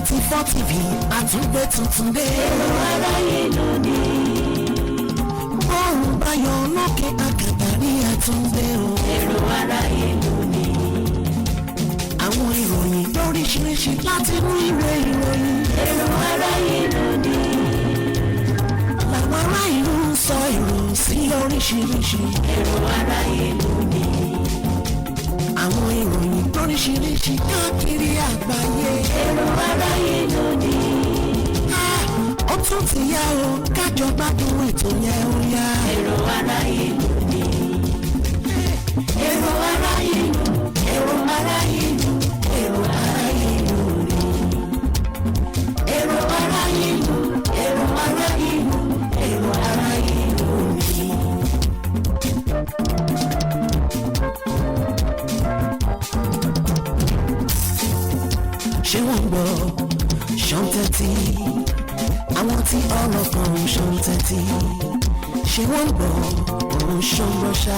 24 TV, àtúngbé tuntun dé. Èrò aráyé lónìí. Bọ́ọ̀rùn báyọ̀ lókè àkàtà ní àtúndé o. Èrò aráyé lónìí. Àwọn ìròyìn lóríṣiríṣi láti inú ìwé ìròyìn. Èrò aráyé lónìí. Làwọn ará ìlú ń sọ èrò sí lóríṣiríṣi. Èrò aráyé lónìí. Àwọn ìròyìn lóríṣiríṣi káàkiri àgbáyé. Èrò aráyé lónìí. Ah, ó tún ti yá o, kájọ gbádùn ètò yẹn, ó yá. Èrò aráyé lónìí. Èrò aráyé lónìí. Èrò aráyé lónìí. Èrò aráyé lónìí. Èrò aráyé lónìí. Èrò aráyé lónìí. Èrò aráyé lónìí. Ṣé wọ́n ń gbọ́ ṣọ́ńtẹ́tì? Àwọn tí ọ̀rọ̀ kan ń ṣọ́ńtẹ́tì. Ṣé wọ́n ń gbọ́ òun ṣọ́ngbọ́ṣá?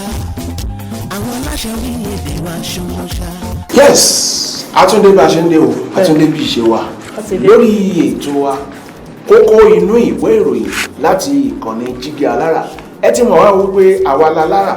Àwọn aláṣẹ orílẹ̀-èdè wa ṣọ́ngbọ́ṣá. Yes, àtúndé bá a ṣe ń dé o, àtúndé bí ìṣe wa lórí ètò wa, Kókó Inú Ìwé Ìròyìn, láti ìkànnì Jígí Alára. Ẹ ti mọ̀ wá wípé àwa la lára,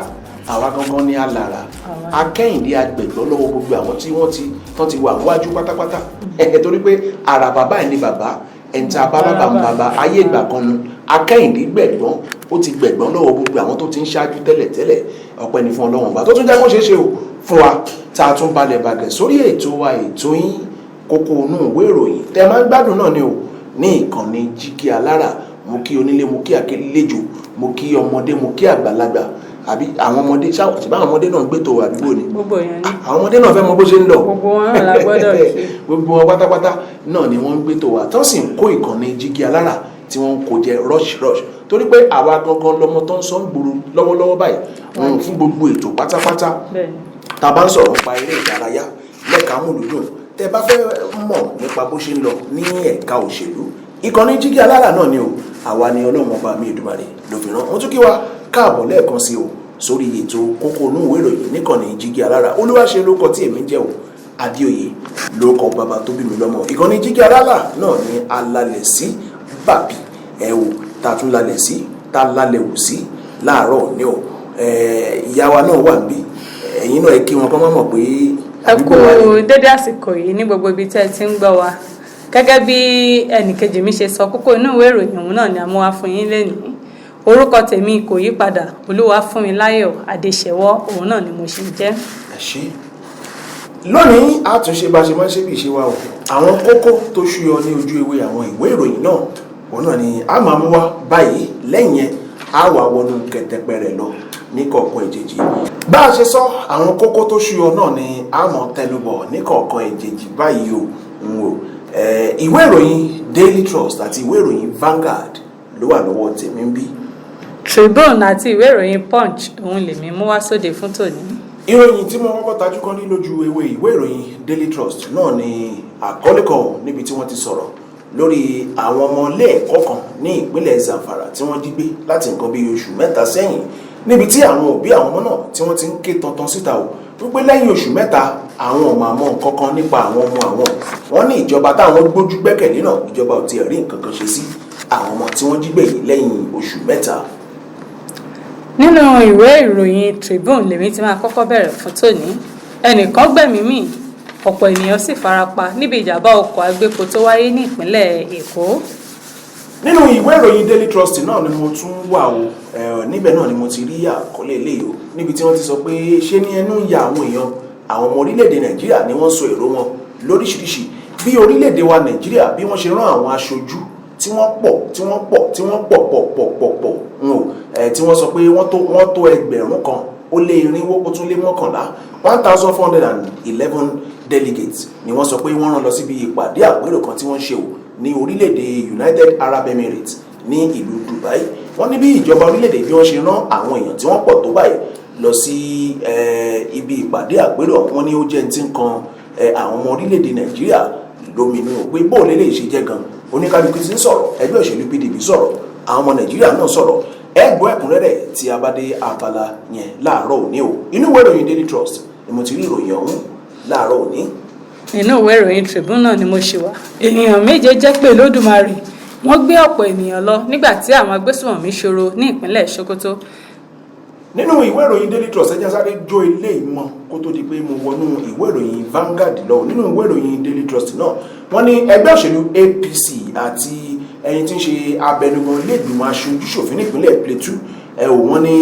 àwa gangan ni alára, akẹ́yìndé agbẹ̀gbọ́ lọ́wọ́ gbogbo àwọn tí wọ́n ti tán ti wà wájú pátápátá ẹ̀, torí pé àrà bàbá ẹ̀ ní bàbá ẹ̀ǹtà bàbá bàbá bàbá ayé ìgbà kan nu. Akẹ́yìndé gbẹ̀gbọ́n, ó ti gbẹ̀gbọ́n lọ́wọ́ gbogbo àwọn tó ti ń ṣáájú tẹ́lẹ̀tẹ́lẹ̀. Ọpẹ́ ni fún Ọlọ́run ọba tó tún jẹ́ kó ṣeé ṣe o fún wa tá a tún balẹ̀ bàgẹ̀ sórí ètò wa, ètò yín, Kókó Inú Ìwé Ìròyìn tẹ́ máa ń gbádùn náà ni o, ní ìkànnì Jígí Alára. Mo kí onílé, mo kí àlejò, mo kí ọmọdé, mo kí àgbàlagbà. Àbí àwọn ọmọdé ṣáà, àwọn ọmọdé náà ń gbé tó àdúgbò ni? Gbogbo èèyàn ní. Àwọn ọmọdé náà fẹ́ mọ bó ṣe ń lọ. Gbogbo wọn náà la gbọ́dọ̀ kí. Gbogbo wọn pátápátá náà ni wọ́n ń gbé tó wa, tó sì ń kó ìkànnì Jígí Alára tí wọ́n ń kó jẹ rush rush, torí pé àwa gangan lọmọ tó ń sọ ń gbòòrò lọ́wọ́lọ́wọ́ báyìí fún gbogbo ètò pátápátá. Tá a bá ń sọ̀rọ̀ nípa eré ìdárayá, lẹ́ka múlùdùn, tẹ́ bá fẹ́ mọ̀ nípa bó ṣe ń lọ ní ẹ̀ka òṣèlú, ìkànnì Jígí Alára náà ni o. Àwa ni Ọlọ́run ọba mi Èdùmàrè ló fi rán. Mo tún kí wa káàbọ̀ lẹ́ẹ̀kan sí o sórí ètò Kókó Inú Ìwé Ìròyìn níkànnì Jígí Alára. Olúwaṣe lórúkọ tí èmi ń jẹ́ o, Adéoyè lórúkọ bàbá tó bí mi lọ́mọ. Ìkànnì Jígí Alára náà ni alalẹ̀ sí bàbí ẹ o, tá a tún lalẹ̀ sí, tá a lalẹ̀ wò sí láàárọ̀ ní o. Ìyá wa náà wà níbí, ẹ̀yin náà ẹ kí wọn kọ́ mọ́ mọ̀ pé Ẹ kú àdúgbò wa ni. Dédé àsìkò yìí ní gbogbo ibi tẹ́ ẹ ti ń gbọ́ wa. Gẹ́gẹ́ bí ẹnìkejì mi ṣe sọ, kókó inú ìwé ìròyìn òun náà ni a mú wá fún yín lénìí. Orúkọ tèmi kò yí padà, Olúwafúnmiláyọ̀ Adéṣẹwọ́ òun náà ni mo ṣe jẹ́. Ẹ ṣé. Lónìí, àtúnṣe bá ṣe máa ń ṣe bí ìṣe wa o. Àwọn kókó tó ṣúyọ ní ojú ewé àwọn ìwé ìròyìn náà, òun náà ni a máa mú wá báyìí. Lẹ́yìn yẹn, a wà wọnú kẹtẹpẹ rẹ̀ lọ ní kọ̀ọ̀kan ìjèjì. Bá a ṣe sọ, àwọn kókó tó ṣúyọ náà ni a mọ̀ tẹnubọ̀ ní kọ̀ọ̀kan ìjèjì báyìí o. N wò ìwé ìròyìn Daily Trust àti ìwé ìròyìn Vanguard ló wà lọ́wọ́ tèmi ń bí. Tribune àti ìwé ìròyìn Punch òun lèmi mú wá sóde fún tòní. Ìròyìn tí mo kọ́kọ́ tajú kan ní lójú ewé ìwé ìròyìn Daily Trust náà ni àkọlé kan níbi tí wọ́n ti sọ̀rọ̀ lórí àwọn ọmọ ilé ẹ̀kọ́ kan ní ìpínlẹ̀ Zamfara tí wọ́n jí gbé láti nǹkan bíi oṣù 3 sẹ́yìn, níbi tí àwọn òbí àwọn ọmọ náà tí wọ́n ti ń ké tantan síta o wípé lẹ́yìn oṣù 3, àwọn ò máa mọ nǹkan kan nípa àwọn ọmọ àwọn. Wọ́n ní ìjọba táwọn gbójú gbẹ́kẹ̀lé náà, ìjọba ò tiẹ̀ rí nǹkan kan ṣe sí àwọn ọmọ tí wọ́n jí gbé yìí lẹ́yìn oṣù 3. Nínú ìwé ìròyìn Tribune lèmi ti máa kọ́kọ́ bẹ̀rẹ̀ fún tòní. Ẹnìkan gbẹ̀mí mì, ọ̀pọ̀ ènìyàn sì farapa níbi ìjàmbá ọkọ̀ agbépo tó wáyé ní ìpínlẹ̀ Èkó. Nínú ìwé ìròyìn Daily Trust náà ni mo tún wà o. Níbẹ̀ náà ni mo ti rí àkọlé eléyìí o, níbi tí wọ́n ti sọ pé ṣé ní ẹnu ń ya àwọn èèyàn, àwọn ọmọ orílẹ̀-èdè Nàìjíríà ni wọ́n sọ èrò wọn lóríṣiríṣi bí orílẹ̀-èdè wa Nàìjíríà bí wọ́n ṣe rán àwọn aṣojú tí wọ́n pọ̀, tí wọ́n pọ̀, tí wọ́n pọ̀ pọ̀ pọ̀ pọ̀ pọ̀ n ò ẹ̀, tí wọ́n sọ pé wọ́n tó 1411, 1,411 delegates ni wọ́n sọ pé wọ́n rán lọ síbi ìpàdé àpérò kan tí wọ́n ṣe o ní orílẹ̀-èdè United Arab Emirates ní ìlú Dubai. Wọ́n ní bí ìjọba orílẹ̀-èdè bí wọ́n ṣe rán àwọn èèyàn tí wọ́n pọ̀ tó báyìí lọ sí ibi ìpàdé àpérò, wọn ní ó jẹ́ ti ń kan àwọn ọmọ orílẹ̀-èdè Nàìjíríà lóminú pé bóò lè lè ṣe jẹ́ gan. Oníkálukú ti ń sọ̀rọ̀, ẹgbẹ́ òṣèlú PDP sọ̀rọ̀, àwọn ọmọ Nàìjíríà náà sọ̀rọ̀. Ẹ gbọ́ ẹ̀kúnrẹ́rẹ́ tí a bá dé abala yẹn láàárọ̀ òní o. Inú ìwé ìròyìn Daily Trust ni mo ti rí ìròyìn ọ̀hún láàárọ̀ òní. Inú ìwé ìròyìn Tribune náà ni mo ṣì wà. Ènìyàn 7 jẹ́ pé Olódùmarè, wọ́n gbé ọ̀pọ̀ ènìyàn lọ nígbà tí àwọn agbésùnmọ̀mí ṣòro ní ìpínlẹ̀ Sokoto. Nínú ìwé ìròyìn Daily Trust, ẹ jẹ́ sáré jó ilé ìmọ̀ kó tó di pé mo wọnú ìwé ìròyìn Vanguard lọ. Nínú ìwé ìròyìn Daily Trust náà, wọ́n ní ẹgbẹ́ òṣèlú APC àti ẹni tí ń ṣe abẹnugan ilé-ìgbìmọ̀ aṣojú-ṣòfin nípínlẹ̀ Plateau ẹ ò, wọ́n ní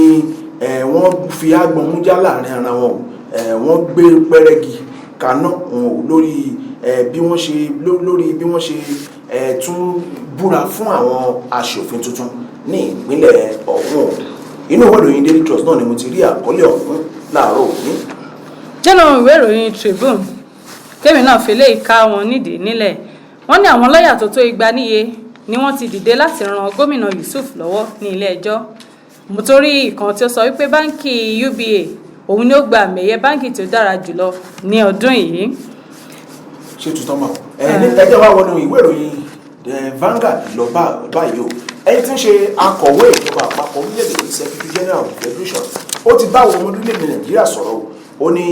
ẹ wọ́n fi agbọ̀nmújá láàrin ara wọn o. Ẹ wọ́n gbé pẹ́rẹ́gì kaná wọn ò lórí bí wọ́n ṣe ẹ tún búra fún àwọn aṣòfin tuntun ní ìpínlẹ̀ ọ̀hún o. Inú ìwé ìròyìn Daily Trust náà ni mo ti rí àkọlé ọ̀hún láàárọ̀ òní. Nínú ìwé ìròyìn Tribune, kémi náà fi léyìí ká wọn nídìí nílẹ̀. Wọ́n ní àwọn lọ́ọ̀yà tó tó 200 níye ni wọ́n ti dìde láti ran gómìnà Yusuf lọ́wọ́ ní ilé ẹjọ́. Mo torí ìkan tí ó sọ wípé báńkì UBA òun ni ó gba àmì ẹ̀yẹ báńkì tí ó dára jùlọ ní ọdún yìí. Ṣé tuntun mọ̀ ẹ ní ẹjẹ́ wa wọnú ìwé ìròyìn Vanguard lọ báyìí o. Ẹni tí ń ṣe akọ̀wé ìjọba àpapọ̀ orílẹ̀-èdè yìí, Secretary General of the Federation, ó ti bá àwọn ọmọ orílẹ̀-èdè Nàìjíríà sọ̀rọ̀ o. Ó ní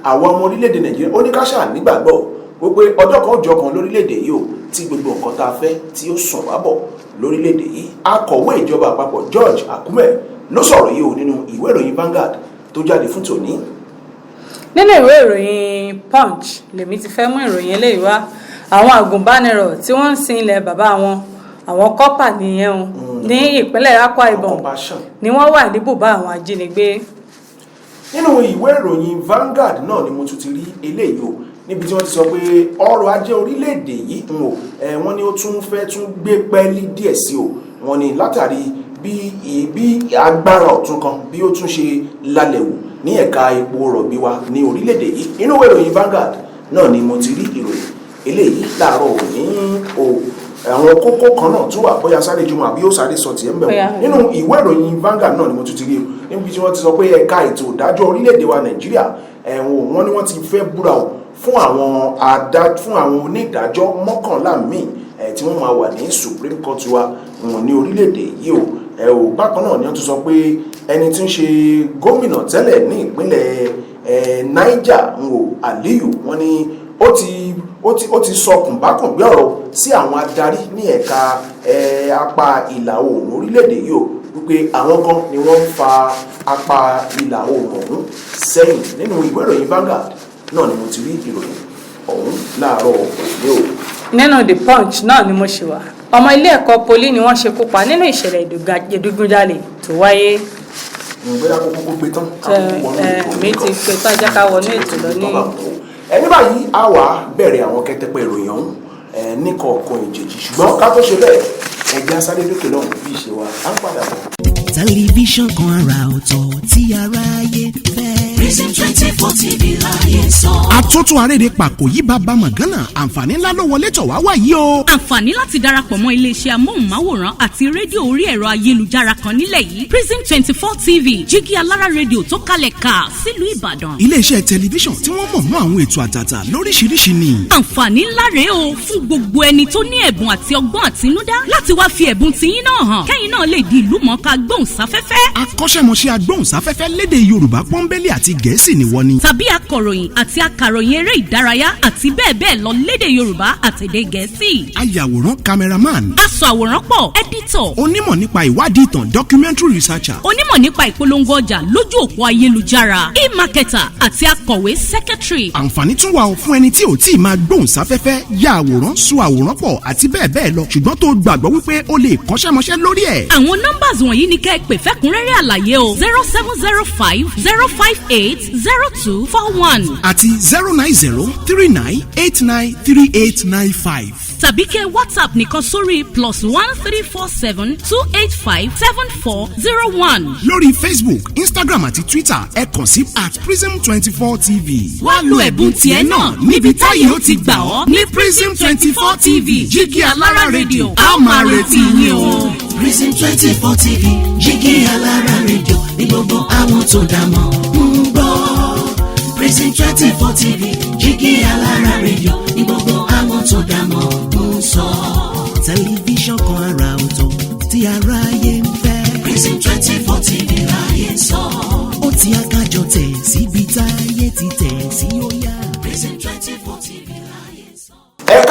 àwọn ọmọ orílẹ̀-èdè Nàìjíríà, ó ní ká ṣáà nígbàgbọ́ wípé ọjọ́ kan ọjọ́ kan lórílẹ̀-èdè yìí o, tí gbogbo nǹkan tá a fẹ́ tí ó sùn wá bọ̀ lórílẹ̀-èdè yìí. Akọ̀wé ìjọba àpapọ̀ George Akume ló sọ̀rọ̀ yìí o nínú ìwé ìròyìn Vanguard tó jáde fún tòní. Nínú ìwé ìròyìn Punch lèmi ti fẹ́ mú ìròyìn eléyìí wá. Àwọn àgùnbánirọ̀ tí wọ́n ń sin ilẹ̀ bàbá wọn, àwọn corper nìyẹn o, ní ìpínlẹ̀ Akwa Ibom Compassion. ni wọ́n wà ní bùbá àwọn ajínigbé. Nínú ìwé ìròyìn Vanguard náà ni mo tún ti rí eléyìí o, níbi tí wọ́n ti sọ pé ọrọ̀ ajé orílẹ̀-èdè yìí ń wò ẹ, wọ́n ní ó tún fẹ́ tún gbé pẹ́ẹ́lí díẹ̀ sí o. Wọ́n ní látàrí bí agbára ọ̀tun kan bí ó tún ṣe lálẹ́ wò ní ẹ̀ka epo rọ̀bì wa ní orílẹ̀-èdè yìí. Inú ìwé ìròyìn Vanguard náà ni mo ti rí ìròyìn eléyìí láàárọ̀ òní o. Àwọn kókó kan náà tún wà, bóyá sáré jùmọ̀ àbí ó sáré sọ tiẹ̀ ń bẹ̀ Bóyá. wọ́n. Nínú ìwé ìròyìn Vanguard náà ni mo tún ti rí o, níbi tí wọ́n ti sọ pé ẹ̀ka ètò ìdájọ́ orílẹ̀-èdè wa Nàìjíríà ẹ̀wọ̀n, wọn ni wọ́n ti fẹ́ búra o fún àwọn onídàájọ́ 11 míì ẹ̀ tí wọ́n máa wà ní Supreme Court wa wọn ní orílẹ̀-èdè yìí o. Ẹ̀ o, bákan náà ni wọ́n tún sọ pé ẹni tí ń ṣe gómìnà tẹ́lẹ̀ ní ìpínlẹ̀ Niger ń wò, Aliyu, wọ́n ní ó ti sọ kùnbákùngbé ọ̀rọ̀ sí àwọn adarí ní ẹ̀ka apá ìlà oòrùn orílẹ̀-èdè yìí o, wípé àwọn kan ni wọ́n ń fa apá ìlà oòrùn ọ̀hún sẹ́yìn. Nínú ìwé ìròyìn Vanguard náà ni mo ti rí ìròyìn ọ̀hún láàárọ̀ òní o. Nínú The Punch náà ni mo ṣì wà. Ọmọ ilé ẹ̀kọ́ poli ni wọ́n ṣekú pa nínú ìṣẹ̀lẹ̀ ìdigunjalè tó wáyé. Bóyá kó kókó gbé tán ká kókó wọnú ètò. Mi ti gbé tán, jẹ́ ká wọnú ètò lọ ní. Ẹni báyìí, a wà bẹ̀rẹ̀ àwọn kẹtẹpẹ ìròyìn ọ̀hún ní kọ̀ọ̀kan ìjèjì, ṣùgbọ́n ká tó ṣe bẹ́ẹ̀, ẹ̀jẹ̀ asáré lókè lọ́hùn bí ìṣe wa, à ń padà bọ̀. Tẹlifíṣàn kan àrà ọ̀tọ̀ tí aráyé fẹ́. Prism 24 TV láyé sọ. Àtúntún arédè pàkó yí bàbá mọ̀gánà, àǹfààní ńlá ló wọlé tọ̀ wá wáyé o. Àǹfààní láti darapọ̀ mọ́ iléeṣẹ́ amóhùnmáwòrán àti rédíò orí ẹ̀rọ ayélujára kan nílẹ̀ yìí, Prism 24 TV, jígí alára rédíò tó kalẹ̀ ká sílùú Ìbàdàn. Iléeṣẹ́ tẹlifíṣàn tí wọ́n mọ̀ mọ́ àwọn ètò àtàtà lóríṣiríṣi ni. Àǹfààní ńlá rèé o fún gbogbo ẹni tó ní ẹ̀bùn àti ọgbọ́n àtinúdá láti wá fi ẹ̀bùn tiyín náà hàn, kẹ́yìn náà lè di ìlú mọ̀ọ́ká gbóhùnsáfẹ́fẹ́. Akọ́ṣẹ́mọṣẹ́ agbóhùnsáfẹ́fẹ́ lédè Yorùbá pọ́nbélé àti Gẹ̀ẹ́sì ni wọ́n ni. Tàbí akọ̀ròyìn àti akàròyìn eré ìdárayá àti bẹ́ẹ̀ bẹ́ẹ̀ lọ lédè Yorùbá àtèdè Gẹ̀ẹ́sì. Ayàwòrán, cameraman. Aṣọ àwòrán pọ̀, editor. Onímọ̀ nípa ìwádìí ìtàn, documentary researcher. Onímọ̀ nípa ìpolongo ọjà lójú òpó ayélujára, e-marketer, àti akọ̀wé, secretary. Àǹfààní tún wà ó fún ẹni tí ò tí ì máa gbóhùnsáfẹ́fẹ́, ya àwòrán, sọ àwòrán pọ̀ àti bẹ́ẹ̀ bẹ́ẹ̀ lọ, ṣùgbọ́n tó gbàgbọ́ wípé ó lè kọ́ṣẹ́mọṣẹ́ lórí ẹ̀. Àwọn numbers wọ̀nyí ni kẹ́ ẹ pè fẹ́kúnrẹ́rẹ́ àlàyé o: 07050580241 àti 09039893895. Tàbí kẹ́ WhatsApp nìkan sórí +13472857401. Lórí Facebook, Instagram àti Twitter, ẹ kàn sí @Prism24 TV. Wá lo ẹ̀bùn tiẹ̀ náà níbi táyé ó ti gbà ọ́ ní Prism 24 TV, jígí alára rédíò. A ó máa retí yín o. Prism 24 TV, jígí alára rédíò ní gbogbo àwọn tó dá mọ̀ ń gbọ́. Prism 24 TV, jígí alára rédíò ní gbogbo àwọn tó dá mọ̀ ń sọ. Tẹlifíṣàn kan àrà ọ̀tọ̀ tí aráyé ń fẹ́. Prism 24 TV láyé ń sọ. Ó ti akájọ tẹ̀ síbi táyé ti tẹ̀ sí ó yá. Prism 24 TV.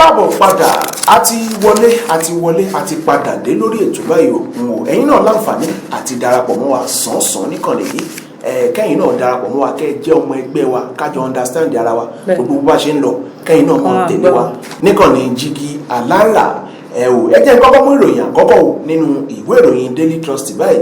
Káàbọ̀ padà. A ti wọlé, a ti wọlé, a ti padà dé lórí ètò báyìí o. N ò ẹ̀yin náà láǹfààní àti darapọ̀ mọ́ wa sàn-án níkànnì yìí. Ẹ kẹ́yìn náà darapọ̀ mọ́ wa, kẹ́ ẹ jẹ́ ọmọ ẹgbẹ́ wa, kájọ understand ara wa. Gbogbo bó bá ṣe ń lọ, kẹ́yìn náà mọ̀ Kọ́ máa tẹ̀lé wa gbọ́. Níkànnì Jígí Alára. Ẹ ò ẹ jẹ́ n kọ́kọ́ mú ìròyìn àkọ́kọ́ o nínú ìwé ìròyìn Daily Trust báyìí.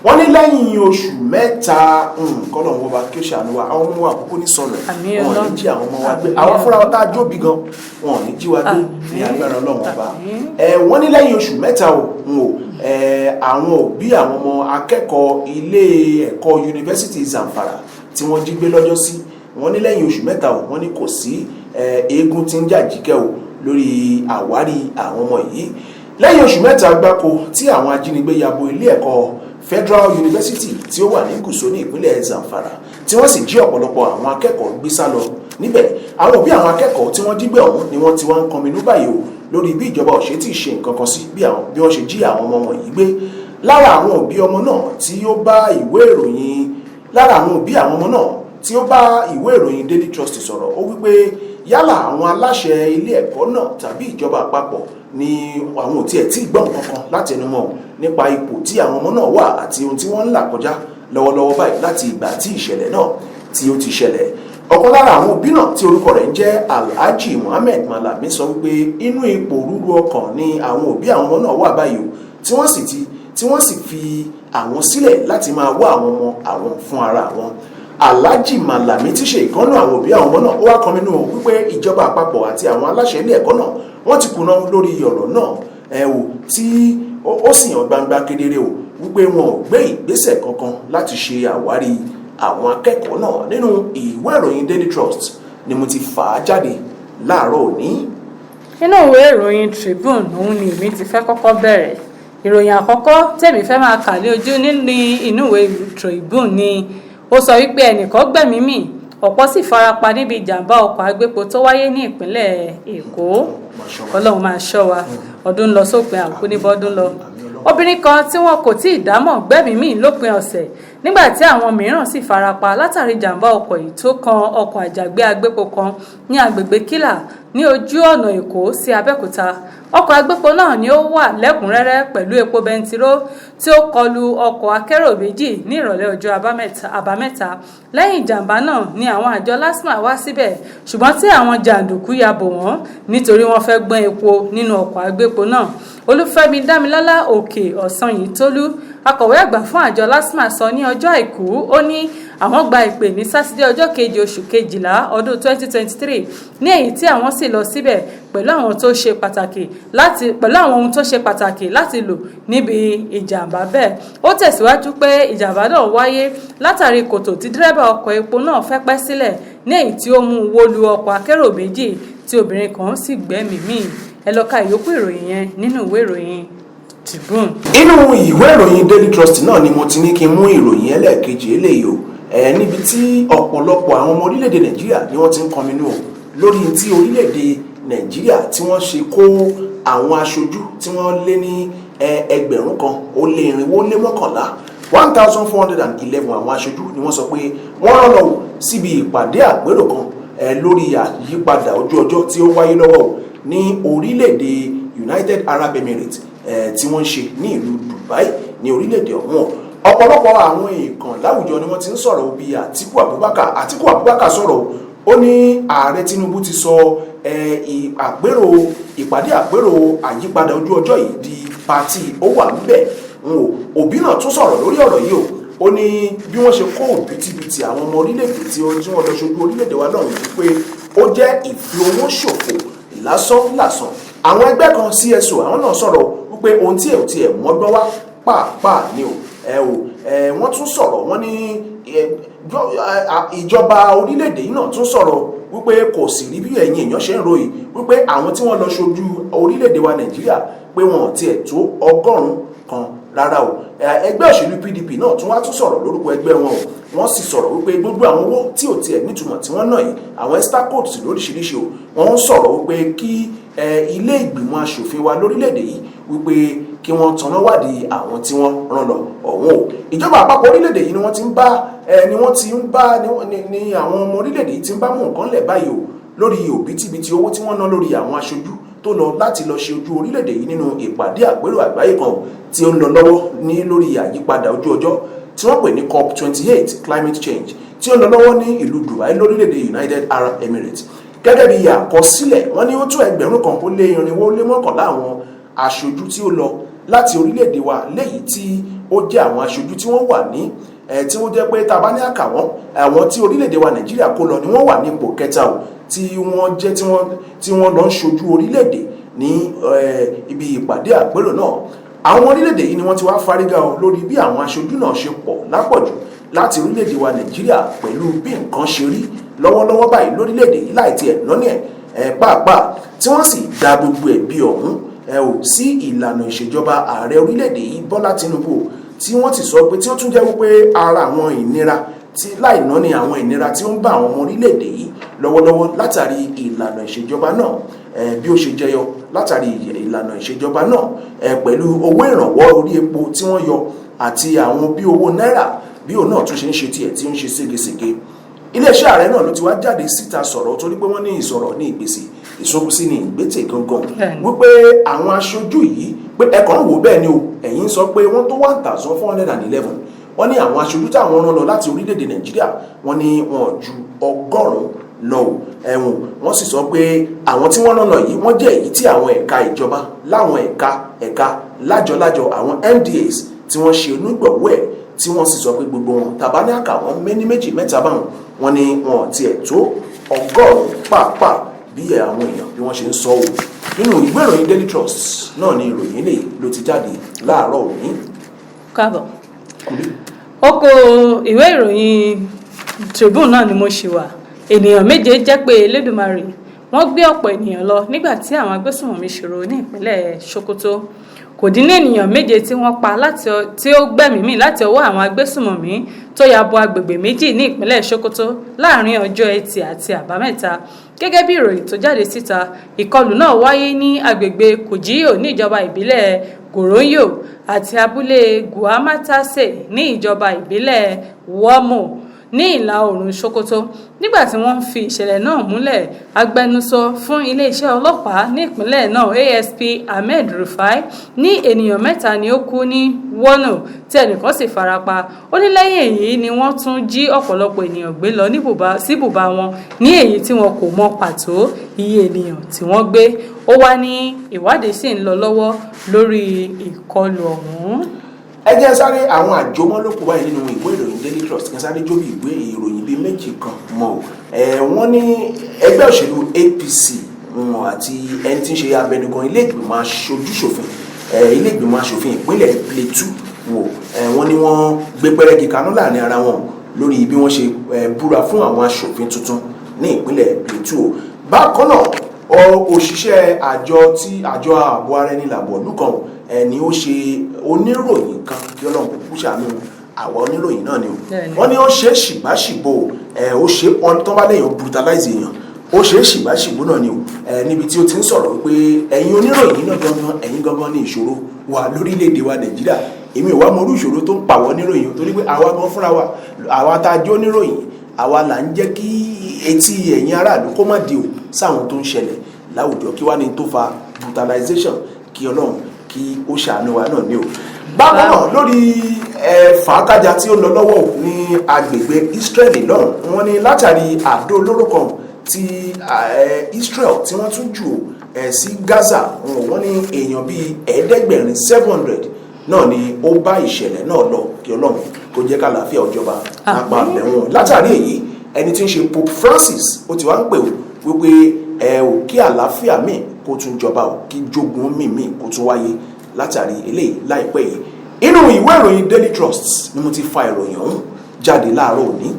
Wọ́n ní lẹ́yìn oṣù 3, kọ́lọ̀ wọn bá kí ó ṣàánú wa, àwọn ọmọ wa àkókò ní sọnù. Àmín. Wọn ò ní Ọlọ́run. jí àwọn ọmọ wa gbé. Àmín. Àwọn fúnra wa tá a jóbi gan, wọn ò ní jí wa gbé ní Àmín. agbára Ọlọ́run Ọba. Àmín. Ẹ wọ́n ní lẹ́yìn oṣù 3 o, n ò ẹ àwọn òbí àwọn ọmọ akẹ́kọ̀ọ́ ilé ẹ̀kọ́ Yunifásitì Zamfara tí wọ́n jí gbé lọ́jọ́ sí, wọ́n ní lẹ́yìn oṣù 3 o, wọ́n ní kò sí eégún tí ń jàjíkẹ́ o lórí àwárí àwọn ọmọ yìí. Lẹ́yìn oṣù 3 gbáko tí àwọn ajínigbé ya bo ilé ẹ̀kọ́ Federal University tí ó wà ní Gùsò ní ìpínlẹ̀ Zamfara, tí wọ́n sì jí ọ̀pọ̀lọpọ̀ àwọn akẹ́kọ̀ọ́ gbé sá lọ níbẹ̀, àwọn òbí àwọn akẹ́kọ̀ọ́ tí wọ́n jí gbé ọ̀hún ni wọ́n ti wá ń kọminú báyìí o lórí bí ìjọba ò ṣe tí ì ṣe nǹkan kan sí bí àwọn bí wọ́n ṣe jí àwọn ọmọ wọ̀nyí gbé. Lára àwọn òbí ọmọ náà tí ó bá ìwé ìròyìn lára àwọn òbí àwọn ọmọ náà tí ó bá ìwé ìròyìn Daily Trust sọ̀rọ̀, ó wípé yálà àwọn aláṣẹ ilé ẹ̀kọ́ náà tàbí ìjọba àpapọ̀ ni, àwọn ò tiẹ̀ tí ì gbọ́ nǹkan kan láti ẹnu wọn nípa ipò tí àwọn ọmọ náà wà àti ohun tí wọ́n ń là kọjá lọ́wọ́lọ́wọ́ báyìí láti ìgbà tí ìṣẹ̀lẹ̀ náà tí ó ti ṣẹlẹ̀. Ọ̀kan lára àwọn òbí náà tí orúkọ rẹ̀ ń jẹ́ Alhaji Muhammed Malami sọ wípé inú ipò rúru ọkàn ni àwọn òbí àwọn ọmọ náà wà báyìí o, tí wọ́n sì fi àwọn sílẹ̀ láti máa wá àwọn ọmọ àwọn fún ara wọn. Alhaji Malami tí ṣe ìkànnà àwọn òbí àwọn ọmọ náà, ó wá kọminú wípé ìjọba àpapọ̀ àti àwọn aláṣẹ ilé ẹ̀kọ́ náà, wọ́n ti kùnà lórí ọ̀rọ̀ náà ẹ o, tí ó sì hàn gbangba kedere o wípé wọn ò gbé ìgbésẹ̀ kankan láti ṣe àwárí àwọn akẹ́kọ̀ọ́ náà. Nínú ìwé ìròyìn Daily Trust ni mo ti fà á jáde láàárọ̀ òní. Nínú ìwé ìròyìn Tribune, òun ni èmi ti fẹ́ kọ́kọ́ bẹ̀rẹ̀. Ìròyìn àkọ́kọ́ tèmi fẹ́ máa kà ní ojú nínú inú ìwé Tribune ni ó sọ wípé ẹnìkan gbẹ̀mí mì, ọ̀pọ̀ sì farapa níbi ìjàmbá ọkọ̀ agbépo tó wáyé ní ìpínlẹ̀ Èkó. Ọlọ́run máa ṣọ́ wa. Ọdún ń lọ sópin, àkú ní bọ́dún lọ. Obìnrin kan tí wọn kò tí ì dámọ̀ gbẹ́mìí mì lópin ọ̀sẹ̀, nígbà tí àwọn mìíràn sì farapa látàrí ìjàmbá ọkọ̀ yìí tó kan ọkọ̀ àjàgbé agbépo kan ní agbègbè Kílà ní ojú ọ̀nà Èkó sí Abẹ́òkúta. Ọkọ̀ agbépo náà ni ó wà lẹ́kùnrẹ́rẹ́ pẹ̀lú epo bẹntiró tí ó kọlu ọkọ̀ akérò méjì ní ìrọ̀lẹ́ ọjọ́ Àbámẹ́ta. Lẹ́yìn ìjàmbá náà ni àwọn àjọ LASTMA wá síbẹ̀, ṣùgbọ́n tí àwọn jàǹdùkú ya bò wọ́n nítorí wọ́n fẹ́ gbọ́n epo nínú ọkọ̀ agbépo náà. Olúfẹ́mi Dámilọ́lá Òkè Ọ̀sanyìntólú, akọ̀wé àgbà fún àjọ LASTMA, sọ ní ọjọ́ Àìkú, ó ní àwọn gba ìpè ní Sátidé, ọjọ́ 7 oṣù 12 ọdún 2023, ní èyí tí àwọn sì lọ síbẹ̀ pẹ̀lú àwọn ohun tó ṣe pàtàkì láti lò níbi ìjàmbá bẹ́ẹ̀. Ó tẹ̀síwájú pé ìjàmbá náà wáyé látàrí kòtò tí dírẹ́bà ọkọ̀ epo náà fẹ́ pẹ́ sílẹ̀, ní èyí tí ó mú wó lu ọkọ̀ akérò méjì, tí obìnrin kan sì gbẹ́mìí mì. Ẹ lọ ka ìyókù ìròyìn yẹn nínú ìwé ìròyìn Tribune. Inú ìwé ìròyìn Daily Trust náà ni mo ti ní kí n mú ìròyìn ẹlẹ́ẹ̀kejì eléyìí o, ẹ níbi tí ọ̀pọ̀lọpọ̀ àwọn ọmọ orílẹ̀-èdè Nàìjíríà ni wọ́n ti ń kọminú o lórí tí orílẹ̀-èdè Nàìjíríà tí wọ́n ṣe kó àwọn aṣojú tí wọ́n lé ní 1411, 1,411 àwọn aṣojú ni wọ́n sọ pé wọ́n rán lọ síbi ìpàdé àpérò kan lórí àyípadà ojú ọjọ́ tí ó wáyé lọ́wọ́ ní orílẹ̀-èdè United Arab Emirates, tí wọ́n ń ṣe ní ìlú Dubai ní orílẹ̀-èdè ọ̀hún. Ọ̀pọ̀lọpọ̀ àwọn èèkàn láwùjọ ni wọ́n ti ń sọ̀rọ̀ bí Àtíkù Abubakar. Àtíkù Abubakar sọ̀rọ̀, ó ní ààrẹ Tinubu ti sọ àpérò ìpàdé àpérò àyípadà ojú ọjọ́ yìí di party, ó wà níbẹ̀ n ò. Òbí náà tún sọ̀rọ̀ lórí ọ̀rọ̀ yìí o. Ó ní bí wọ́n ṣe kó òbítíbitì àwọn ọmọ orílẹ̀-èdè tí wọ́n lọ ṣojú orílẹ̀-èdè wa náà wípé ó jẹ́ ìfi owó ṣòfò lásán lásán. Àwọn ẹgbẹ́ kan, CSO, àwọn náà sọ̀rọ̀ wípé ohun tí ẹ̀ ò tiẹ̀ mọ́gbọ́n wá pàápàá ni o. Ẹ o ẹ wọ́n tún sọ̀rọ̀, wọ́n ní ìjọba orílẹ̀-èdè yìí náà tún sọ̀rọ̀ wípé kò sì rí bí ẹ̀yin èèyàn ṣe ń ròyìn wípé àwọn tí wọ́n lọ ṣojú orílẹ̀-èdè wa Nàìjíríà pé wọn ò tiẹ̀ tó 100 kan rárá o. Ẹgbẹ́ òṣèlú PDP náà tún wá tún sọ̀rọ̀ lórúkọ ẹgbẹ́ wọn o. Wọ́n sì sọ̀rọ̀ wípé gbogbo àwọn owó tí ò tiẹ̀ nítumọ̀ tí wọ́n ná yìí, àwọn extra codes lóríṣiríṣi o, wọ́n ń sọ̀rọ̀ wípé kí ilé ìgbìmọ̀ asòfin wa lórílẹ̀‐èdè yìí wípé kí wọ́n tanná wádìí àwọn tí wọ́n rán lọ ọ̀hún o. Ìjọba àpapọ̀ orílẹ̀‐èdè yìí ni wọ́n ti ń bá ni wọ́n ti ń bá ni àwọn ọmọ orílẹ̀‐èdè yìí ti ń bá mú nǹkan lẹ̀ báyìí o lórí òbítíbitì owó tí wọ́n ná lórí àwọn aṣojú. Tó lọ láti lọ ṣe ojú orílẹ̀-èdè yìí nínú ìpàdé àpérò àgbáyé kan tí ó ń lọ lọ́wọ́ ní lórí àyípadà ojú ọjọ́ tí wọ́n pè ní COP 28 climate change, tí ó ń lọ lọ́wọ́ ní ìlú Dubai lórílẹ̀-èdè United Arab Emirates. Gẹ́gẹ́ bí àkọsílẹ̀, wọ́n ní ó tó 1411 àwọn aṣojú tí ó lọ láti orílẹ̀-èdè wa, léyìí tí ó jẹ́ àwọn aṣojú tí wọ́n wà ní ẹ̀ tí ó jẹ́ pé tá a bá ní àkà wọ́n, àwọn tí orílẹ̀-èdè wa Nàìjíríà kó lọ ni wọ́n wà ní ipò kẹta o, tí wọ́n jẹ́ tí wọ́n lọ ń ṣojú orílẹ̀-èdè ní ibi ìpàdé àpérò náà. Àwọn orílẹ̀-èdè yìí ni wọ́n ti wá fárígá o lórí bí àwọn aṣojú náà ṣe pọ̀ lápọ̀jù láti orílẹ̀-èdè wa Nàìjíríà, pẹ̀lú bí nǹkan ṣe rí lọ́wọ́lọ́wọ́ báyìí lórílẹ̀-èdè yìí láì tiẹ̀ lọ́ní ẹ̀ pàápàá, tí wọ́n sì da gbogbo ẹ̀bi ọ̀hún ẹ̀ ò sí ìlànà ìṣèjọba ààrẹ orílẹ̀-èdè yìí, Bọ́lá Tinubu, tí wọ́n ti sọ pé tí ó tún jẹ́ wípé ara àwọn ìnira tí láì ná ní àwọn ìnira tí ó ń bá àwọn ọmọ orílẹ̀-èdè yìí lọ́wọ́lọ́wọ́ látàrí ìlànà ìṣèjọba náà, bí ó ṣe jẹyọ látàrí ìlànà ìṣèjọba náà, pẹ̀lú owó ìrànwọ́ orí epo tí wọ́n yọ àti àwọn bí owó náírà bí òun náà tún ṣe ń ṣe tiẹ̀ tí ó ń ṣe ségesège. Iléeṣẹ́ ààrẹ náà ló ti wá jáde síta sọ̀rọ̀, torí pé wọ́n ní ìsọ̀rọ̀ ní ìgbésí ìsọkúsí ní ìgbésẹ̀ gangan, wípé àwọn aṣojú yìí pé ẹ̀kọ́ ń wò bẹ́ẹ̀ ni o. Ẹ̀yin sọ pé wọ́n tó 1411. Wọ́n ní àwọn aṣojú táwọn rán lọ láti orílẹ̀-èdè Nàìjíríà, wọ́n ní wọn ò ju 100 lọ o. Ẹ̀wọ̀n wọ́n sì sọ pé àwọn tí wọ́n rán lọ yìí, wọ́n jẹ́ èyí tí àwọn ẹ̀ka ìjọba láwọn ẹ̀ka ẹ̀ka lájọlájọ, àwọn MDAs tí wọ́n ṣe onígbọ̀wọ́ ẹ̀, tí wọ́n sì sọ pé gbogbo wọn tàbá ní àkà wọn méní méjì mẹ́ta báwọn, wọ́n ní wọn ò tiẹ̀ tó 100 pàápàá bí àwọn èèyàn bí wọ́n ṣe ń sọ o. Nínú ìwé ìròyìn Daily Trust náà ni ìròyìn lè ló ti jáde láàárọ̀ òní. Káàbọ̀. Oko ìwé ìròyìn Tribune náà ni mo ṣì wà. Ènìyàn 7 jẹ́ pé Elédùmarè, wọ́n gbé ọ̀pọ̀ ènìyàn lọ nígbà tí àwọn agbésùnmọ̀mí ṣòro ní ìpínlẹ̀ Sokoto. Kò dín ní ènìyàn 7 tí wọ́n pa láti tí ó gbẹ̀mí mì láti ọwọ́ àwọn agbésùnmọ̀mí tó ya bo agbègbè méjì ní ìpínlẹ̀ Sokoto láàrin ọjọ́ Ẹtì àti Àbámẹ́ta, gẹ́gẹ́ bí ìròyìn tó jáde síta. Ìkọlù náà wáyé ní agbègbè Kòjíyò ní ìjọba ìbílẹ̀ Goronyo àti abúlé Guamatase ní ìjọba ìbílẹ̀ Wọ́mò ní ìlà oòrùn Sokoto. Nígbà tí wọ́n ń fi ìṣẹ̀lẹ̀ náà múlẹ̀, agbẹnusọ fún iléeṣẹ́ ọlọ́pàá ní ìpínlẹ̀ náà, ASP Ahmed Rufai, ní ènìyàn mẹ́ta ni ó kú ní Wọnú tí ẹnìkan sì farapa. Ó ní lẹ́yìn èyí ni wọ́n tún jí ọ̀pọ̀lọpọ̀ ènìyàn gbé lọ sí ibùba wọn, ní èyí tí wọn kò mọ pàtó iye ènìyàn tí wọ́n gbé. Ó wá ní ìwádìí sì ń lọ lọ́wọ́ lórí ìkọlù ọ̀hún. Ẹ jẹ́ sáré àwọn àjọmọ́ ló kù báyìí nínú ìwé ìròyìn Daily Trust, kí n sáré jó bí ìwé ìròyìn bíi méjì kan mọ́ o. Ẹ wọ́n ní ẹgbẹ́ òṣèlú APC wọn àti ẹni tí ń ṣe abẹnugan ilé ìgbìmọ̀ aṣojúṣòfin, ilé ìgbìmọ̀ aṣòfin ìpínlẹ̀ Plateau wò, wọ́n ní wọ́n gbé pẹ́rẹ́gì kaná láàrin ara wọn lórí bí wọ́n ṣe búra fún àwọn aṣòfin tuntun ní ìpínlẹ̀ Plateau. Bákan náà, òṣìṣẹ́ àjọ tí àjọ ààbò ara ẹni làbọ̀ ìlú kan ẹni ó ṣe oníròyìn kan, kí Ọlọ́run kúkú ṣàánú àwa oníròyìn náà ni o. Wọ́n ní ó ṣe ṣìgbáṣìbò ẹ, ó ṣe ọ́n tó bá lẹ́yìn brutalize èèyàn, ó ṣe ṣìgbáṣìbò náà ni o, ẹ níbi tí ó ti ń sọ̀rọ̀ wípé ẹ̀yin oníròyìn náà gangan, ẹ̀yin gangan ní ìṣòro wà lórílẹ̀‐èdè wa Nàìjíríà. Èmi ò wá mọ irú ìṣòro tó ń pàwọ́ oníròyìn, torí pé àwa gan fúnra wa, àwa tá a jẹ́ oníròyìn, àwa là ń jẹ́ kí etí ẹ̀yin aráàlú kó má di o sáwọn tó ń ṣẹlẹ̀ láwùjọ. Kí wá ní tó fa brutalization? Kí Ọlọ́run kí ó ṣàánú wa náà ní o. Bákan náà, lórí fàákájà tí ó lọ lọ́wọ́ ní agbègbè Israeli lọ́hùn, wọ́n ní látàrí àdó olóró kan tí Israel tí wọ́n tún jù sí Gaza, wọ́n ní èèyàn bíi 700, 700 náà ni ó bá ìṣẹ̀lẹ̀ náà lọ. Kí Ọlọ́run kó jẹ́ kàlàáfíà ọjọba lápá àbẹ̀wọ̀n. Látàrí èyí, ẹni tí ń ṣe Pope Francis ó ti wá ń pè ó wípé ẹ ò kí àlàáfíà míì kó tún jọba ò, kí jogun míì kó tún wáyé látàrí eléyìí láìpẹ́ yìí. Inú ìwé ìròyìn Daily Trust ni mo ti fa ìròyìn ọ̀hún jáde láàárọ̀ òní.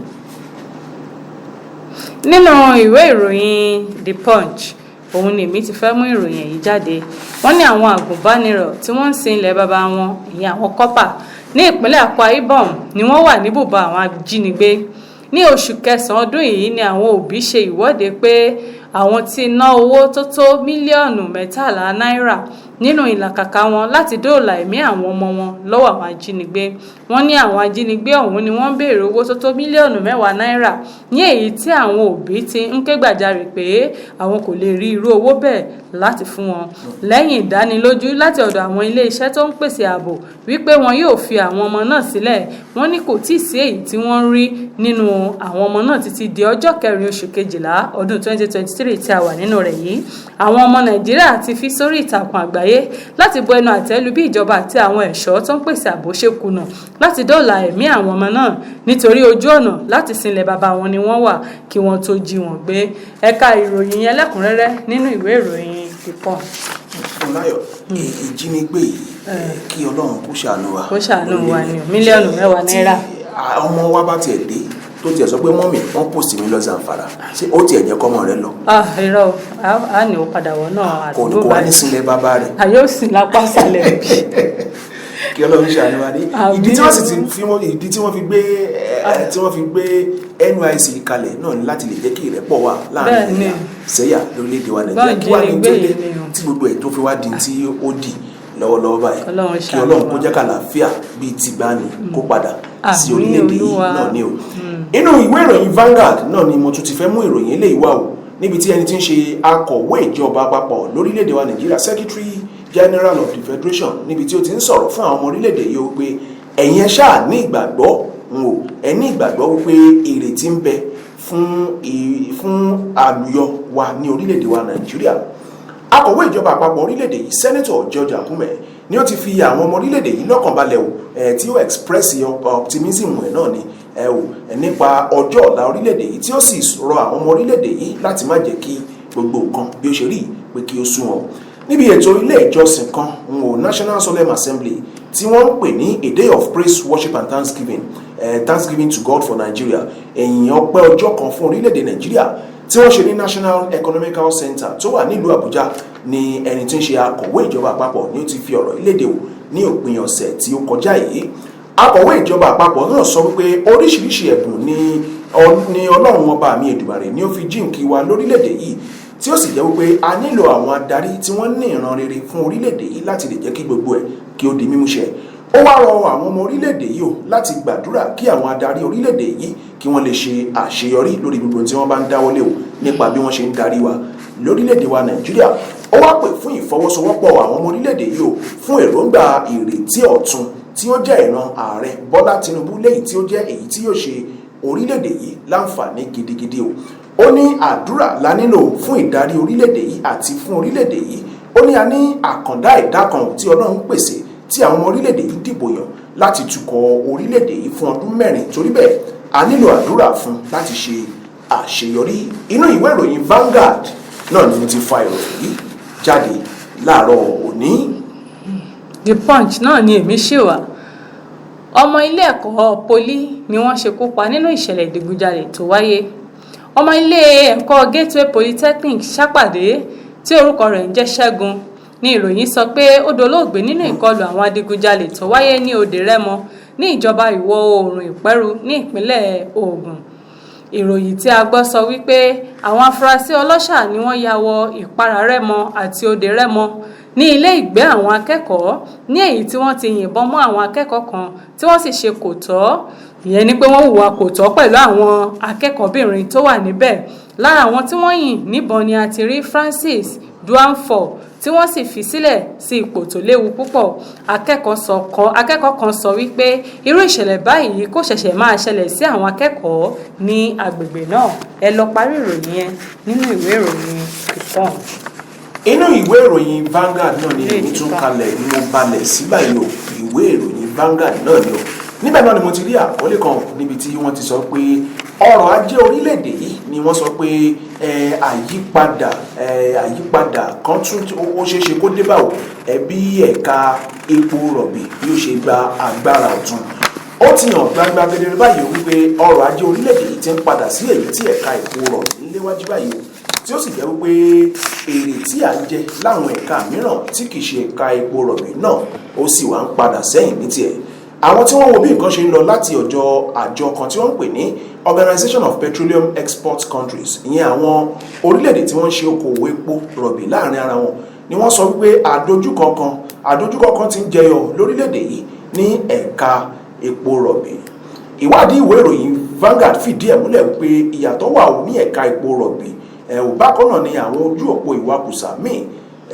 Nínú ìwé ìròyìn The Punch, òun ni èmi ti fẹ́ mú ìròyìn yìí jáde. Wọ́n ní àwọn àgùnbánirọ̀ tí wọ́n ń sin ilẹ̀ baba wọn, ìyẹn àwọn corper ní ìpínlẹ̀ Akwa Ibom, ni wọ́n wà níbùbá àwọn ajínigbé. Ní oṣù kẹsàn-án ọdún yìí ni àwọn òbí ṣe ìwọ́de pé Àwọn ti ná owó tó tó mílíọ̀nù 13 náírà nínú ìlàkàkà wọn láti dóòlà ẹ̀mí àwọn ọmọ wọn lọ́wọ́ àwọn ajínigbé. Wọ́n ní àwọn ajínigbé ọ̀hún ni wọ́n ń béèrè owó tó tó mílíọ̀nù 10 náírà, ní èyí tí àwọn òbí ti ń ké gbàjarè pé àwọn kò lè rí irú owó bẹ́ẹ̀ láti fún wọn, lẹ́yìn ìdánilójú láti ọ̀dọ̀ àwọn iléeṣẹ́ tó ń pèsè ààbò wípé wọn yóò fi àwọn ọmọ náà sílẹ̀. Wọ́n ní kò tíì sí èyí tí wọ́n ń rí nínú àwọn ọmọ náà títí di ọjọ́ 4 oṣù kejìlá ọdún 2023 tí a wà nínú rẹ̀ yìí. Àwọn ọmọ Nàìjíríà ti fi sórí ìtàkùn àgbáyé láti bu ẹnu àtẹ́ lu bí ìjọba àti àwọn ẹ̀ṣọ́ tó ń pèsè ààbò ṣe kùnà láti dóòlà ẹ̀mí àwọn ọmọ náà, nítorí ojú ọ̀nà láti sinlẹ̀ bàbá wọn ni wọ́n wà kí wọ́n tó jí wọn gbé. Ẹ̀ka ìròyìn yẹn lẹ́kùnrẹ́rẹ́ nínú ìwé ìròyìn The Punch. Fúnláyọ̀, ìjínigbé yìí, kí Ọlọ́run kó ṣàánú wa. Kó ṣàánú wa ni o. Mílíọ̀nù 10 náírà. Tí ọmọ wa bá tiẹ̀ dé, tó tiẹ̀ sọ pé, "Mummy, wọ́n post mi lọ Zamfara," ṣé ó tiẹ̀ jẹ́ kọ́mọ rẹ lọ? Ah, irọ́ o. Á ní ó padà wọ̀ náà Kò ní àdúgbò kó wá ní báyìí. sílẹ̀ bàbá rẹ̀. Àyè ó sì lápá sálẹ̀ bí. Kí Ọlọ́run ṣàánú wa ní. Àmín. Ìdí tí wọ́n fi gbé NYSC kalẹ̀ náà ní láti lè jẹ́ kí ìrẹ́pọ̀ wà láàrin ẹ̀yà sẹ́yà lórílẹ̀‐èdè wa Nàìjíríà. Kí wàá ní Gbọ́n tó dé jínigbé yìí ni o. tí gbogbo ẹ̀ tó fi wá di tí ó dì lọ́wọ́lọ́wọ́ báyìí? Ọlọ́run Kí ṣàánú Ọlọ́run kó wa. jẹ́ kàlàáfíà bíi ti gbani kó padà sí Àmín, orílẹ̀-èdè yìí Olúwa. náà ni o. Inú ìwé ìròyìn Vanguard náà ni mo tún ti fẹ́ mú ìròyìn eléyìí wá o, níbi tí ẹni tí ń ṣe akọ̀wé ìjọba àpapọ̀ lórílẹ̀-èdè wa Nàìjíríà, Secretary General of the Federation, níbi tí ó ti ń sọ̀rọ̀ fún àwọn ọmọ orílẹ̀-èdè yìí ó pé ẹ̀yin ẹ ṣáà ní ìgbàgbọ́ n ò ẹ ní ìgbàgbọ́ wípé ìrètí ń bẹ fún àlùyọ wa ní orílẹ̀-èdè wa Nàìjíríà. Akọ̀wé ìjọba àpapọ̀ orílẹ̀-èdè yìí, Senator George Akume, ni ó ti fi àwọn ọmọ orílẹ̀-èdè yìí lọ́kàn balẹ̀ o, tí ó express optimism ẹ̀ náà ni ẹ o nípa ọjọ́ ọ̀la orílẹ̀-èdè yìí, tí ó sì rọ àwọn ọmọ orílẹ̀-èdè yìí láti má jẹ́ kí gbogbo nǹkan bí ó ṣe rí pé kí ó sú wọn. Níbi ètò ilé ìjọsìn kan n ò, National Solemn Assembly, tí wọ́n ń pè ní a day of praise, worship and thanksgiving, thanksgiving to God for Nigeria, èyàn ọpẹ́ ọjọ́ kan fún orílẹ̀-èdè Nàìjíríà, tí wọ́n ṣe ní National Economical Center tó wà nílùú Àbújá, ní ẹni tí ń ṣe akọ̀wé ìjọba àpapọ̀ ni ó ti fi ọ̀rọ̀ ìlédè wò ní òpin ọ̀sẹ̀ tí ó kọjá yìí. Akọ̀wé ìjọba àpapọ̀ náà sọ wípé oríṣiríṣi ẹ̀bùn ni Ọlọ́run ọba mi Èdùmàrè ni ó fi jíǹkí wa lórílẹ̀-èdè yìí, tí ó sì jẹ́ wípé a nílò àwọn adarí tí wọ́n ní ìran rere fún orílẹ̀-èdè yìí láti lè jẹ́ kí gbogbo ẹ̀ kí ó di mímúṣẹ. Ó wá rọ àwọn ọmọ orílẹ̀-èdè yìí o láti gbàdúrà kí àwọn adarí orílẹ̀-èdè yìí kí wọ́n lè ṣe àṣeyọrí lórí gbogbo tí wọ́n bá ń dáwọ́lé o nípa bí wọ́n ṣe ń darí wa lórílẹ̀-èdè wa Nàìjíríà. Ó wá pè fún ìfọwọ́sowọ́pọ̀ àwọn ọmọ orílẹ̀-èdè yìí o fún èròǹgbà ìrètí ọ̀tun tí ó jẹ́ ìran ààrẹ Bọ́lá Tinubu, léyìí tí ó jẹ́ èyí tí yóò ṣe orílẹ̀-èdè yìí láǹfààní gidigidi o. Ó ní àdúrà la nílò fún ìdarí orílẹ̀-èdè yìí àti fún orílẹ̀-èdè yìí. Ó ní a ní àkàndá ẹ̀dá kan tí Ọlọ́run pèsè, tí àwọn ọmọ orílẹ̀-èdè yìí dìbò yàn láti tukọ̀ orílẹ̀-èdè yìí fún ọdún 4. Torí bẹ́ẹ̀, a nílò àdúrà fún láti ṣe àṣeyọrí. Inú ìwé ìròyìn Vanguard náà ni mo ti fa ìròyìn yìí jáde láàárọ̀ òní. The Punch náà ni èmi ṣì wà. Ọmọ ilé ẹ̀kọ́ poli ni wọ́n ṣekú pa nínú ìṣẹ̀lẹ̀ ìdigunjalè tó wáyé. Ọmọ ilé ẹ̀kọ́ Gateway Polytechnic Ṣàpàdé tí orúkọ rẹ̀ ń jẹ́ Ṣẹ́gun ní ìròyìn sọ pé ó dolóògbé nínú ìkọlù àwọn adigunjalè tó wáyé ní Òde Rẹ́mọ ní ìjọba ìwọ̀ oòrùn Ìpẹ́rù ní ìpínlẹ̀ Ògùn. Ìròyìn tí a gbọ́ sọ wípé àwọn afurasí ọlọ́ṣà ni wọ́n ya wọ Ìpara Rẹ́mọ àti Òde Rẹ́mọ ní ilé ìgbé àwọn akẹ́kọ̀ọ́, ní èyí tí wọ́n ti yìnbọn mọ́ àwọn akẹ́kọ̀ọ́ kan, tí wọ́n sì ṣe kò tọ́, ìyẹn ni pé wọ́n hùwà kò tọ́ pẹ̀lú àwọn akẹ́kọ̀ọ́bìnrin tó wà níbẹ̀. Lára àwọn tí wọ́n yìn níbọn ni a ti rí Francis Duanfo, tí wọ́n sì fi sílẹ̀ sí ipò tó léwu púpọ̀. Akẹ́kọ̀ọ́ kan sọ wípé irú ìṣẹ̀lẹ̀ báyìí kò ṣẹ̀ṣẹ̀ máa ṣẹlẹ̀ sí àwọn akẹ́kọ̀ọ́ ní agbègbè náà. Ẹ lọ parí ìròyìn yẹn nínú ìwé ìròyìn The Punch. Inú ìwé ìròyìn Vanguard náà ni èmi tún kalẹ̀ ni mo balẹ̀ sí báyìí o. Ìwé ìròyìn Vanguard náà ni o. Níbẹ̀ náà ni mo ti rí àkọlé kan níbi tí wọ́n ti sọ pé ọrọ̀ ajé orílẹ̀-èdè yìí ni wọ́n sọ pé àyípadà kan tún ó ṣeé ṣe kó dé bá o bí ẹ̀ka epo rọ̀bì bí ó ṣe gba agbára ọ̀tun. Ó ti hàn gbangba kedere báyìí wípé ọrọ̀ ajé orílẹ̀-èdè yìí ti ń padà sí èyí tí ẹ̀ka epo rọ̀bì ń léwájú báyìí o, tí ó sì jẹ́ wípé èrè tí à ń jẹ láwọn ẹ̀ka mìíràn tí kìí ṣe ẹ̀ka epo rọ̀bì náà, ó sì wá ń padà sẹ́yìn ní tiẹ̀. Àwọn tí wọ́n wo bí nǹkan ṣe ń lọ láti ọjọ́ àjọ kan tí wọ́n ń pè ní Organization of Petroleum Export Countries, ìyẹn àwọn orílẹ̀-èdè tí wọ́n ń ṣe okòwò epo rọ̀bì láàrin ara wọn, ni wọ́n sọ wípé àdójúkọ kan ti ń jẹyọ lórílẹ̀-èdè yìí ní ẹ̀ka epo rọ̀bì. Ìwádìí ìwé ìròyìn Vanguard fìdí ẹ̀ múlẹ̀ wípé ìyàtọ̀ wà ní ẹ̀ka epo rọ̀bì ẹ̀ ò. Bákan náà ni àwọn ojú òpó ìwakùsà míì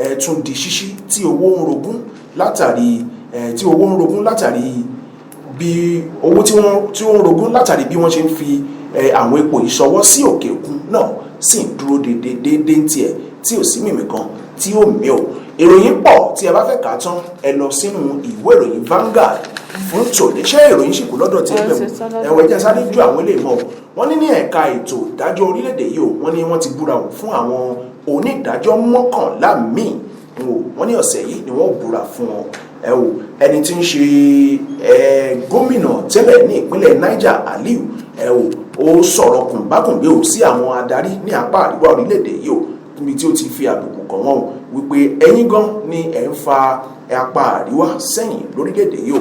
ẹ̀ tún di ṣíṣí tí owó ń rogún látàrí bí owó tí wọ́n tí ó ń rogún látàrí bí wọ́n ṣe ń fi àwọn epo yìí ṣọwọ́ sí òkè òkun náà sì ń dúró déédéé déédéé ń tiẹ̀ tí ò sí mímì kan tí ó mí o. Ìròyìn pọ̀. Tí ẹ bá fẹ́ kà á tán, ẹ lọ sínú ìwé ìròyìn Vanguard fún tòní. Ṣé ìròyìn sì kú lọ́dọ̀ tí ẹ bẹ̀rù ẹ̀wọ̀n ẹ̀jẹ̀ sáré ju àwọn eléyìí mọ́ o. Wọ́n ní ní ẹ̀ka ètò ìdájọ́ orílẹ̀-èdè yìí o, wọ́n ní wọ́n ti búra o fún àwọn onídàájọ́ 11 míì o. Wọ́n ní ọ̀sẹ̀ yìí ni wọ́n búra fún wọn. Ẹ o, ẹni tí ń ṣe gómìnà tẹ́lẹ̀ ní ìpínlẹ̀ Niger, Aliyu, ẹ o, ó sọ̀rọ̀ kùnbákùngbé o sí àwọn adarí ní apá àríwá orílẹ̀-èdè yìí o, níbi tí ó ti fi àbùkù kàn wọ́n o wípé ẹ̀yin gan ni ẹ̀ ń fa apá àríwá sẹ́yìn lórílẹ̀-èdè yìí o.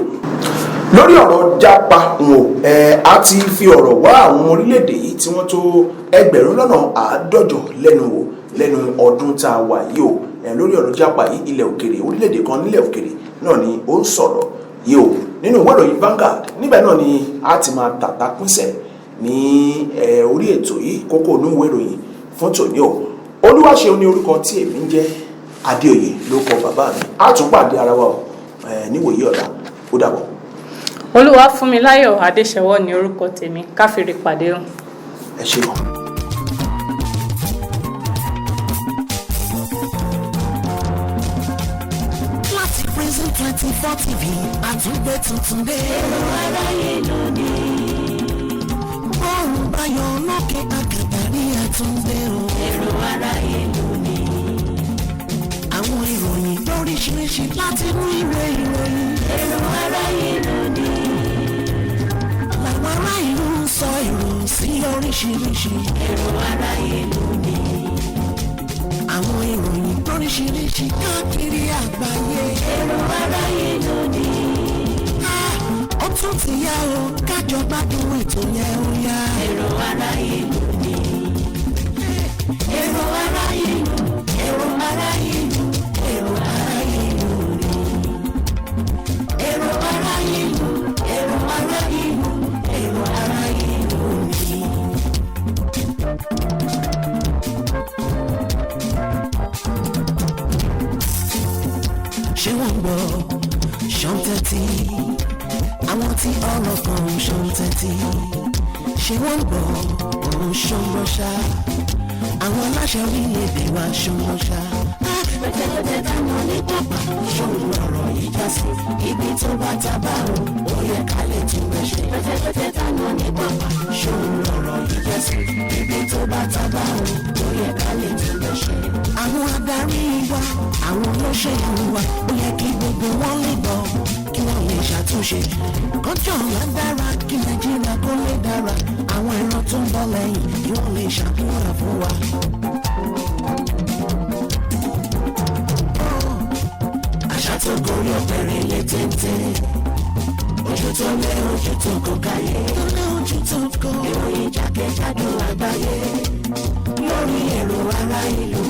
Lórí ọ̀rọ̀ jápa ń o, ẹ a ti fi ọ̀rọ̀ wá àwọn ọmọ orílẹ̀-èdè yìí tí wọ́n tó 150,000 lẹ́nu wò lẹ́nu ọdún tá a wà yìí o. Ẹ lórí ọ̀rọ̀ jápa yìí, ilẹ̀ òkèrè, orílẹ̀-èdè kan nílẹ̀ òkèrè náà ni ó ń sọ̀rọ̀ yìí o. Nínú ìwé ìròyìn Vanguard, níbẹ̀ náà ni a ti máa tàtà pínṣẹ̀ ní orí ètò yìí, kókó inú ìwé ìròyìn fún tòní o. Olúwaṣeun ní orúkọ tí èmi ń jẹ́, Adéoyè ló kọ bàbá mi. A tún pàdé ara wa o níwòyí ọ̀la. Ó dàbọ̀. Olúwafúnmiláyọ̀ Adéṣẹwọ́ ní orúkọ tèmi. Káfíìrì pàdé o. Ẹ ṣé gan. Láti Prism 24 TV, àtúngbé tuntun dé. Èrò aráyé lónìí. Bọ́ọ̀lù báyọ̀ lókè àkàtàrí àtúndé o. Èrò aráyé lónìí. Àwọn ìròyìn lóríṣiríṣi láti inú ìwé ìròyìn. Èrò aráyé lónìí. Làwọn ará ìlú ń sọ èrò sí oríṣiríṣi. Èrò aráyé lónìí. Àwọn ìròyìn lóríṣiríṣi káàkiri àgbáyé. Èrò aráyé lónìí. Ó tún ti yá o, kájọ gbádùn ètò yẹn ó yá. Èrò aráyé lónìí. Èrò aráyé lónìí. Èrò aráyé lónìí. Èrò aráyé lónìí. Èrò aráyé lónìí. Èrò aráyé lónìí. Èrò aráyé lónìí. Ṣé wọ́n ń gbọ́? Ṣọ́n tẹ́tí? Àwọn tí ọ̀rọ̀ kan ń ṣọ́n tẹ́tí. Ṣé wọ́n ń gbọ́? Òun ṣọ́n gbọ́ ṣá. Àwọn aláṣẹ orílẹ̀-èdè wa ṣọ́n gbọ́ ṣá. Pẹ̀tẹ̀pẹ̀tẹ̀ dáná ní pápá ṣòun ọ̀rọ̀ yìí já sí ibi tó bá tábà o, ó yẹ ká lè tún bẹ́ ṣe. Pẹ̀tẹ̀pẹ̀tẹ̀ dáná ní pápá ṣòun ọ̀rọ̀ yìí já sí ibi tó bá tábà o, ó yẹ ká lè tún bẹ́ ṣe. Àwọn adarí wa, àwọn olóṣèlú wa, ó yẹ kí gbogbo wọn lè gbọ́ kí wọ́n lè ṣàtúnṣe. Kọjọ́ ọ̀la dára kí Nàìjíríà kó lè dára, àwọn ìran tó ń bọ̀ lẹ́yìn kí wọ́n lè ṣàdúrà fún wa. Àṣà tó gorí ọ̀pẹ̀rẹ̀ lé téńté, ojú tó lé, ojú tó kọ káyé, tó lé, ojú tó kọ. Ìròyìn jákèjádò àgbáyé lórí èrò ara ìlú.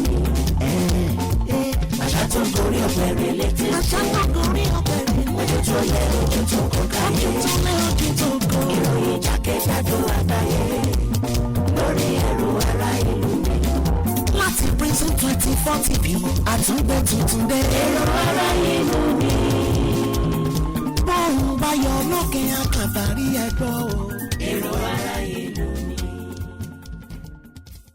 Àṣà tó gorí ọ̀pẹ̀rẹ̀ lé téńté, àṣà tó gorí ọ̀pẹ̀rẹ̀, ojú tó lé, ojú tó kọ káyé, ojú tó lé, ojú tó kọ. Ìròyìn jákèjádò àgbáyé lórí èrò ara ìlú. Láti Prism 24 TV, àtúngbẹ́ tuntun dé. Èrò aráyé lónìí. Bọ́ọ̀lù báyọ̀ lókè àkàtàrí ẹ̀gbọ́ o. Èrò aráyé.